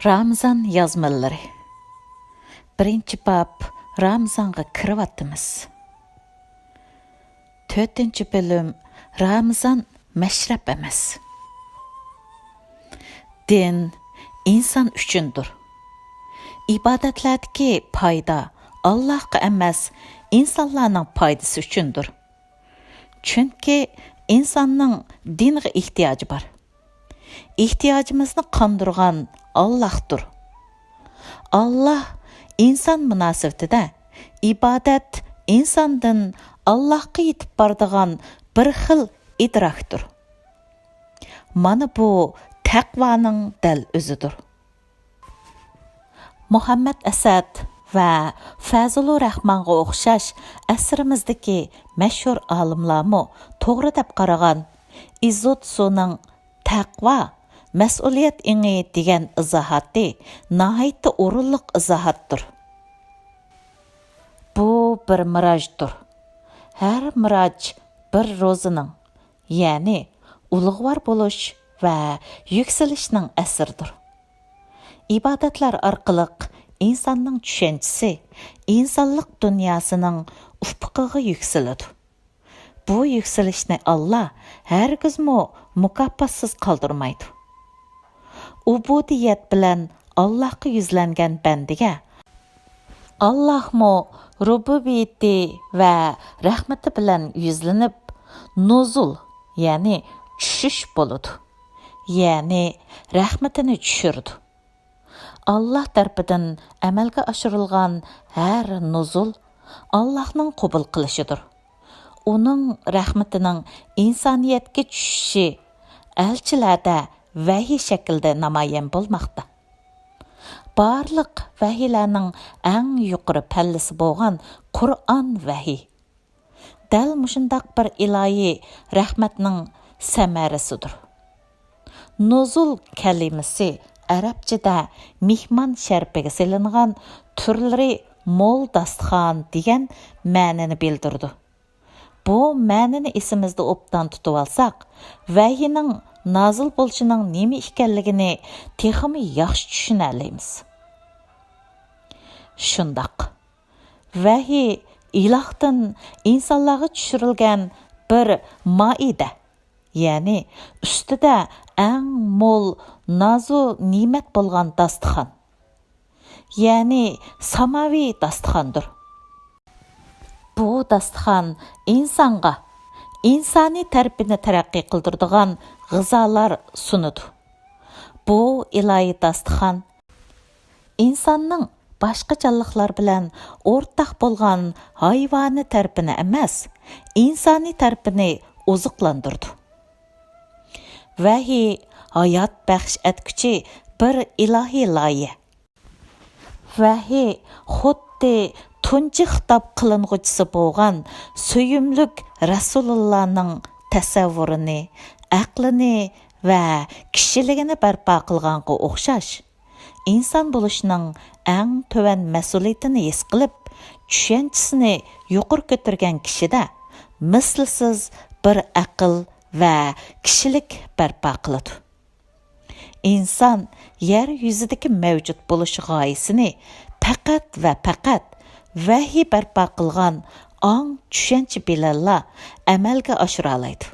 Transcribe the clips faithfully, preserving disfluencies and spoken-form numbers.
رامىزان يازمىلىرى. بىرىنچى باب، رامىزانغا كىرىۋاتىمىز. تۆتىنچى بۆلۈم، رامىزان مەشرەپ ئەمەس. دىن ئىنسان ئۈچۈندۇر. ئىبادەتلەردىكى پايدا ئاللاھقا ئەمەس، ئىنسانلارنىڭ پايدىسى ئۈچۈندۇر. چۈنكى ئىنساننىڭ دىنغا ئېھتىياجى بار. ئېھتىياجىمىزنى قاندۇرغان ئاللاھتۇر. ئاللاھ ئىنسان مۇناسىۋىتىدە ئىبادەت ئىنساندىن ئاللاھقا يېتىپ بارىدىغان بىر خىل ئىدراكتۇر. مانا بۇ تەقۋانىڭ دەل ئۆزىدۇر. مۇھەممەد ئەسەد ۋە فەزلۇر رەھمانغا ئوخشاش ئەسرىمىزدىكى مەشھۇر ئالىملارمۇ توغرا دەپ قارىغان ئىزوتسۇنىڭ تەقۋا، مەسئۇلىيەت ئېڭى دېگەن ئىزاھاتى ناھايىتى ئورۇنلۇق ئىزاھاتتۇر. بۇ بىر مىراجدۇر. ھەر مىراج بىر روزىنىڭ، يەنى ئۇلۇغۋار بولۇش ۋە يۈكسىلىشنىڭ ئەسىرىدۇر. ئىبادەتلەر ئارقىلىق ئىنساننىڭ چۈشەنچىسى، ئىنسانلىق دۇنياسىنىڭ ئۇپۇقىغا يۈكسىلىدۇ. بۇ يۈكسىلىشنى ئاللا ھەرگىزمۇ مۇكاپاتسىز قالدۇرمايدۇ. ئۇبۇدىيەت بىلەن ئاللاھقا يۈزلەنگەن بەندىگە ئاللاھمۇ رۇبۇبىيىتى ۋە رەھمىتى بىلەن يۈزلىنىپ، نۇزۇل، يەنى چۈشۈش بولىدۇ. يەنى رەھمىتىنى چۈشۈرىدۇ. ئاللاھ تەرىپىدىن ئەمەلگە ئاشۇرۇلغان ھەر نۇزۇل ئاللاھنىڭ قوبۇل قىلىشىدۇر. ئۇنىڭ رەھمىتىنىڭ ئىنسانىيەتكە چۈشۈشى ئەلچىلەردە ۋەھىي شەكلىدە نامايان بولماقتا. بارلىق ۋەھىيلەرنىڭ ئەڭ يۇقىرى پەللىسى بولغان قۇرئان ۋەھىي دەل مۇشۇنداق بىر ئىلاھىي رەھمەتنىڭ سەمەرىسىدۇر. نۇزۇل كەلىمىسى ئەرەبچىدە مېھمان شەرىپىگە سېلىنغان تۈرلىرى مول داستىخان دېگەن مەنىنى بىلدۈرىدۇ. بۇ مەنىنى ئېسىمىزدە ئوبدان تۇتۇۋالساق، ۋەھىينىڭ نازىل بولۇشىنىڭ نېمە ئىكەنلىكىنى تېخىمۇ ياخشى چۈشىنەلەيمىز. شۇنداق. ۋەھىي ئىلاھتىن ئىنسانلارغا چۈشۈرۈلگەن بىر مائىدە، يەنى ئۈستىدە ئەڭ مول نازۇ نېمەت بولغان داستىخان، يەنى ساماۋى داستىخاندۇر. بۇ داستىخان ئىنسانغا ئىنسانىي تەرىپىنى تەرەققىي قىلدۇرىدىغان غىزالار سۇنىدۇ. بۇ ئىلاھىي داستىخان ئىنساننىڭ باشقا جانلىقلار بىلەن ئورتاق بولغان ھايۋانىي تەرىپىنى ئەمەس، ئىنسانىي تەرىپىنى ئوزۇقلاندۇرىدۇ. ۋەھىي ھايات بەخش ئەتكۈچى بىر ئىلاھىي لايىھە. ۋەھىي خۇددى تۇنجى خىتاب قىلىنغۇچىسى بولغان سۆيۈملۈك رەسۇلۇللانىڭ تەسەۋۋۇرىنى، ئەقلىنى ۋە كىشىلىكىنى بەرپا قىلغانغا ئوخشاش، ئىنسان بولۇشنىڭ ئەڭ تۆۋەن مەسئۇلىيىتىنى ھېس قىلىپ، چۈشەنچىسىنى يۇقىرى كۆتۈرگەن كىشىدە مىسلىسىز بىر ئەقىل ۋە كىشىلىك بەرپا قىلىدۇ. ئىنسان يەر يۈزىدىكى مەۋجۇت بولۇش غايىسىنى پەقەت ۋە پەقەت ۋەھىي بەرپا قىلغان ئاڭ چۈشەنچە بىلەنلا ئەمەلگە ئاشۇرالايدۇ.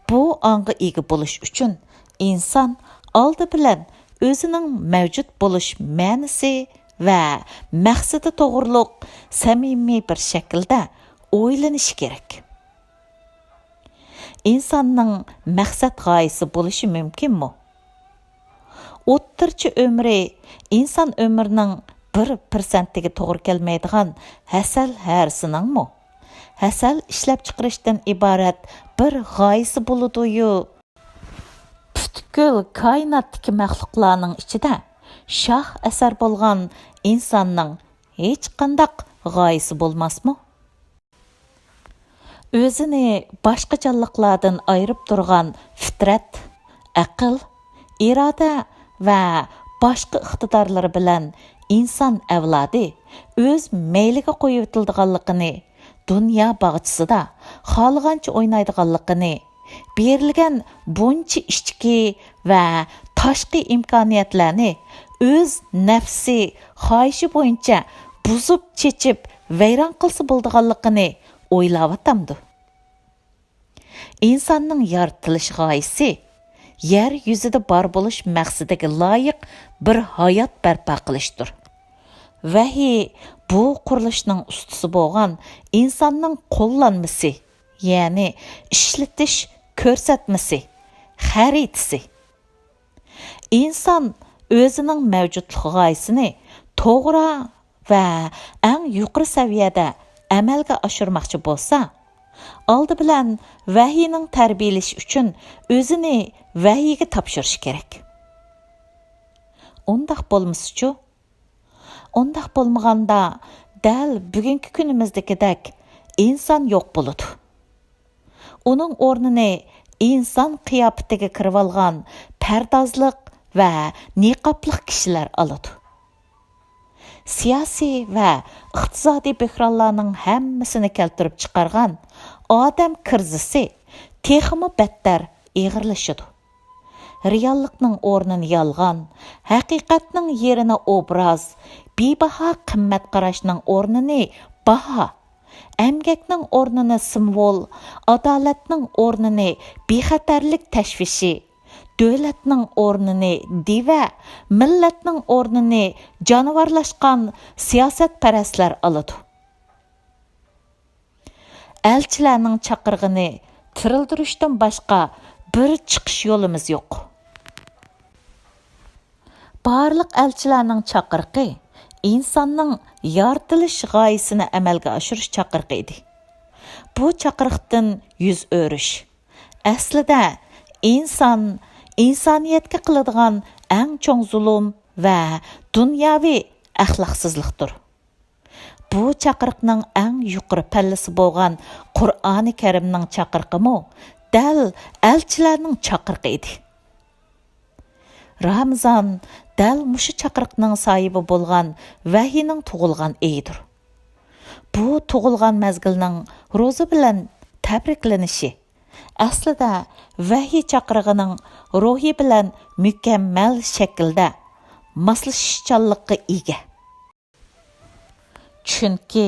بۇ ئاڭغا ئىگە بولۇش ئۈچۈن ئىنسان ئالدى بىلەن ئۆزىنىڭ مەۋجۇت بولۇش مەنىسى ۋە مەقسىتى توغرۇلۇق سەمىمىي بىر شەكىلدە ئويلىنىشى كېرەك. ئىنساننىڭ مەقسەت غايىسى بولۇشى مۇمكىنمۇ؟ ئوتتۇرىچە ئۆمرى ئىنسان ئۆمرىنىڭ بىر پىرسەنتىگە توغرا كەلمەيدىغان ھەسەل ھەرىسىنىڭمۇ ھەسەل ئىشلەپچىقىرىشتىن ئىبارەت بىر غايىسى بولىدۇ-يۇ؟ پۈتكۈل كائىناتتىكى مەخلۇقلارنىڭ ئىچىدە شاھ ئەسەر بولغان ئىنساننىڭ ھېچقانداق غايىسى بولماسمۇ؟ ئۆزىنى باشقا جانلىقلاردىن ئايرىپ تۇرغان فىترەت، ئەقىل، ئىرادە ۋە باشقا ئىقتىدارلىرى بىلەن ئىنسان ئەۋلادى ئۆز مەيلىگە قويۇۋېتىلىدىغانلىقىنى، دۇنيا باغچىسىدا خالىغانچە ئوينايدىغانلىقىنى، بېرىلگەن بۇنچە ئىچكى ۋە تاشقى ئىمكانىيەتلەرنى ئۆز نەپسى، خاھىشى بويىچە بۇزۇپ، چېچىپ، ۋەيران قىلسا بولىدىغانلىقىنى ئويلاۋاتامدۇ؟ ئىنساننىڭ يارىتىلىش غايىسى يەر يۈزىدە بار بولۇش مەقسىتىگە لايىق بىر ھايات بەرپا قىلىشتۇر. ۋەھىي بۇ قۇرۇلۇشنىڭ ئۇستىسى بولغان ئىنساننىڭ قوللانمىسى، يەنى ئىشلىتىش كۆرسەتمىسى، خەرىتىسى. ئىنسان ئۆزىنىڭ مەۋجۇتلۇق غايىسىنى توغرا ۋە ئەڭ يۇقىرى سەۋىيەدە ئەمەلگە ئاشۇرماقچى بولسا، ئالدى بىلەن ۋەھىينىڭ تەربىيەلىشى ئۈچۈن ئۆزىنى ۋەھىيگە تاپشۇرۇشى كېرەك. ئۇنداق بولمىسىچۇ؟ ئۇنداق بولمىغاندا، دەل بۈگۈنكى كۈنىمىزدىكىدەك ئىنسان يوق بولىدۇ. ئۇنىڭ ئورنىنى ئىنسان قىياپىتىگە كىرىۋالغان پەردازلىق ۋە نىقابلىق كىشىلەر ئالىدۇ. سىياسىي ۋە ئىقتىسادىي بۆھرانلارنىڭ ھەممىسىنى كەلتۈرۈپ چىقارغان ئادەم كىرىزىسى تېخىمۇ بەتتەر ئېغىرلىشىدۇ. رېئاللىقنىڭ ئورنىنى يالغان، ھەقىقەتنىڭ يېرىنى ئوبراز، بىباھا قىممەت قاراشنىڭ ئورنىنى باھا، ئەمگەكنىڭ ئورنىنى سىمۋول، ئادالەتنىڭ ئورنىنى بىخەتەرلىك تەشۋىشى، دۆلەتنىڭ ئورنىنى دىۋە، مىللەتنىڭ ئورنىنى جانىۋارلاشقان سىياسەتپەرەسلەر ئالىدۇ. ئەلچىلەرنىڭ چاقىرىقىنى تىرىلدۈرۈشتىن باشقا بىر چىقىش يولىمىز يوق. بارلىق ئەلچىلەرنىڭ چاقىرىقى ئىنساننىڭ يارىتىلىش غايىسىنى ئەمەلگە ئاشۇرۇش چاقىرىقى ئىدى. بۇ چاقىرىقتىن يۈز ئۆرۈش، ئەسلىدە، ئىنسان ئىنسانىيەتكە قىلىدىغان ئەڭ چوڭ زۇلۇم ۋە دۇنياۋى ئەخلاقسىزلىقتۇر. بۇ چاقىرىقنىڭ ئەڭ يۇقىرى پەللىسى بولغان قۇرئانى كەرىمنىڭ چاقىرىقىمۇ دەل ئەلچىلەرنىڭ چاقىرىقى ئىدى. رامىزان دەل مۇشۇ چاقىرىقنىڭ ساھىبى بولغان ۋەھىينىڭ تۇغۇلغان ئېيىدۇر. بۇ تۇغۇلغان مەزگىلنىڭ روزا بىلەن تەبرىكلىنىشى، ئەسلىدە، ۋەھىي چاقىرىقىنىڭ روھى بىلەن مۇكەممەل شەكىلدە ماسلىشىشچانلىققا ئىگە. چۈنكى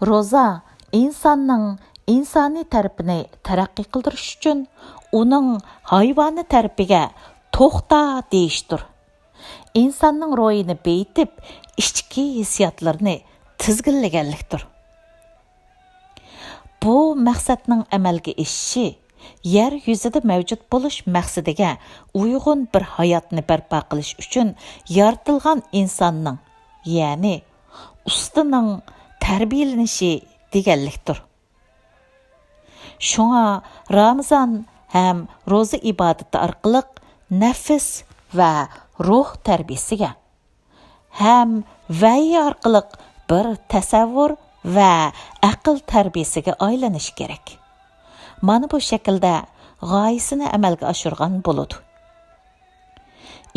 روزا ئىنساننىڭ ئىنسانىي تەرىپىنى تەرەققىي قىلدۇرۇش ئۈچۈن ئۇنىڭ ھايۋانىي تەرىپىگە توختا دېيىشتۇر. ئىنساننىڭ روھىنى بېيىتىپ، ئىچكى ھېسسىياتلىرىنى تىزگىنلىگەنلىكتۇر. بۇ مەقسەتنىڭ ئەمەلگە ئېشىشى يەر يۈزىدە مەۋجۇت بولۇش مەقسىتىگە ئۇيغۇن بىر ھاياتنى بەرپا قىلىش ئۈچۈن يارىتىلغان ئىنساننىڭ، يەنى ئۇستىنىڭ تەربىيەلىنىشى دېگەنلىكتۇر. شۇڭا رامىزان ھەم روزا ئىبادىتى ئارقىلىق نەپس ۋە روھ تەربىيەسىگە، ھەم ۋەھىي ئارقىلىق بىر تەسەۋۋۇر ۋە ئەقىل تەربىيەسىگە ئايلىنىشى كېرەك. مانا بۇ شەكىلدە غايىسىنى ئەمەلگە ئاشۇرغان بولىدۇ.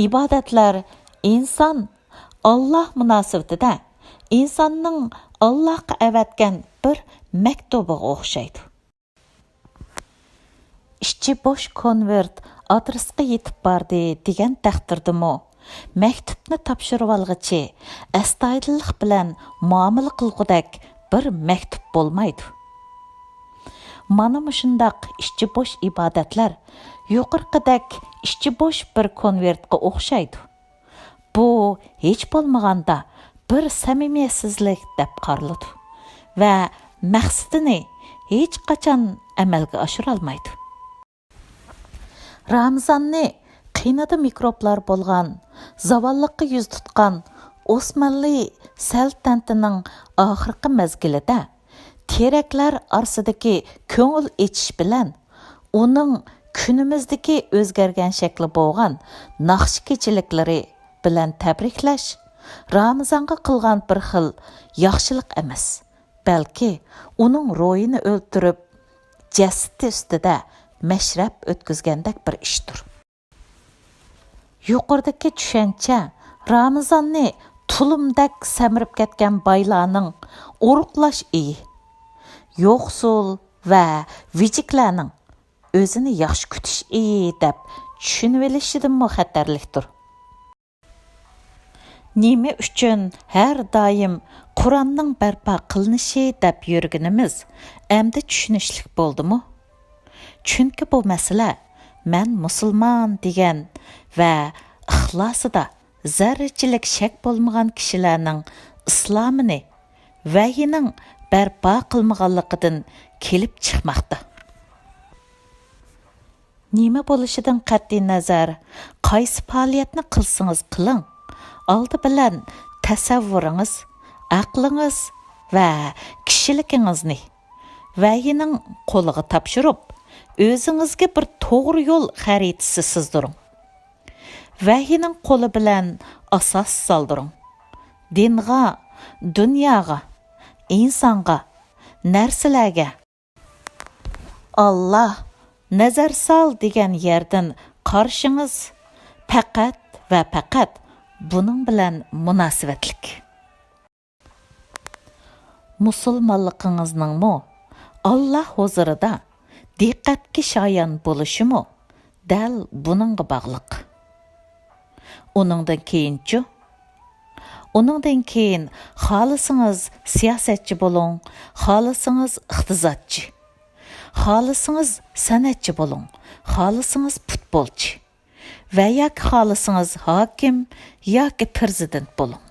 ئىبادەتلەر ئىنسان، ئاللاھ مۇناسىۋىتىدە ئىنساننىڭ ئاللاھقا ئەۋەتكەن بىر مەكتۇبىغا ئوخشايدۇ. ئىچى بوش كونۋېرت ئادرېسقا يېتىپ باردى دېگەن تەقدىردىمۇ، مەكتۇپنى تاپشۇرۇۋالغۇچى ئەستايىدىللىق بىلەن مۇئامىلە قىلغۇدەك بىر مەكتۇپ بولمايدۇ. مانا مۇشۇنداق ئىچى بوش ئىبادەتلەر يۇقىرىقىدەك ئىچى بوش بىر كونۋېرتقا ئوخشايدۇ. بۇ ھېچ بولمىغاندا بىر سەمىمىيەتسىزلىك دەپ قارىلىدۇ ۋە مەقسىتىنى ھېچقاچان ئەمەلگە ئاشۇرالمايدۇ. رامىزاننى قېنىدا مىكروبلار بولغان، زاۋاللىققا يۈز تۇتقان ئوسمانلى سەلتەنىتىنىڭ ئاخىرقى مەزگىلىدە تېرەكلەر ئارىسىدىكى كۆڭۈل ئېچىش بىلەن ئۇنىڭ كۈنىمىزدىكى ئۆزگەرگەن شەكلى بولغان ناخشا كېچىلىكلىرى بىلەن تەبرىكلەش رامىزانغا قىلغان بىر خىل ياخشىلىق ئەمەس، بەلكى ئۇنىڭ روھىنى ئۆلتۈرۈپ، جەسىتى ئۈستىدە مەشرەپ ئۆتكۈزگەندەك بىر ئىشتۇر. يۇقىرىدىكى چۈشەنچە رامىزاننى تۇلۇمدەك سەمرىپ كەتكەن بايلارنىڭ ئورۇقلاش ئېيى، يوقسۇل ۋە ۋىجىكلەرنىڭ ئۆزىنى ياخشى كۈتۈش ئېيى دەپ چۈشىنىۋېلىشىدىنمۇ خەتەرلىكتۇر. نېمە ئۈچۈن ھەر دائىم قۇرئاننىڭ بەرپا قىلىنىشى دەپ يۈرگىنىمىز ئەمدى چۈشىنىشلىك بولدىمۇ؟ چۈنكى بۇ مەسىلە مەن مۇسۇلمان دېگەن ۋە ئىخلاسىدا زەررىچىلىك شەك بولمىغان كىشىلەرنىڭ ئىسلامىنى ۋەھىينىڭ بەرپا قىلمىغانلىقىدىن كېلىپ چىقماقتا. نېمە بولۇشىدىن قەتئىينەزەر، قايسى پائالىيەتنى قىلسىڭىز قىلىڭ، ئالدى بىلەن تەسەۋۋۇرىڭىز، ئەقلىڭىز ۋە كىشىلىكىڭىزنى ۋەھىينىڭ قولىغا تاپشۇرۇپ، ئۆزىڭىزگە بىر توغرا يول خەرىتىسى سىزدۇرۇڭ. ۋەھىينىڭ قولى بىلەن ئاساس سالدۇرۇڭ. دىنغا، دۇنياغا، ئىنسانغا، نەرسىلەرگە، ئاللا، نەزەر سال دېگەن يەردىن قارىشىڭىز پەقەت ۋە پەقەت بۇنىڭ بىلەن مۇناسىۋەتلىك. مۇسۇلمانلىقىڭىزنىڭمۇ ئاللا ھۇزۇرىدا دىققەتكە شايان بولۇشىمۇ دەل بۇنىڭغا باغلىق. ئۇنىڭدىن كېيىنچۇ؟ ئۇنىڭدىن كېيىن خالىسىڭىز سىياسەتچى بولۇڭ، خالىسىڭىز ئىقتىسادچى، خالىسىڭىز سەنئەتچى بولۇڭ، خالىسىڭىز پۇتبولچى ۋە ياكى خالىسىڭىز ھاكىم ياكى پىرېزىدېنت بولۇڭ.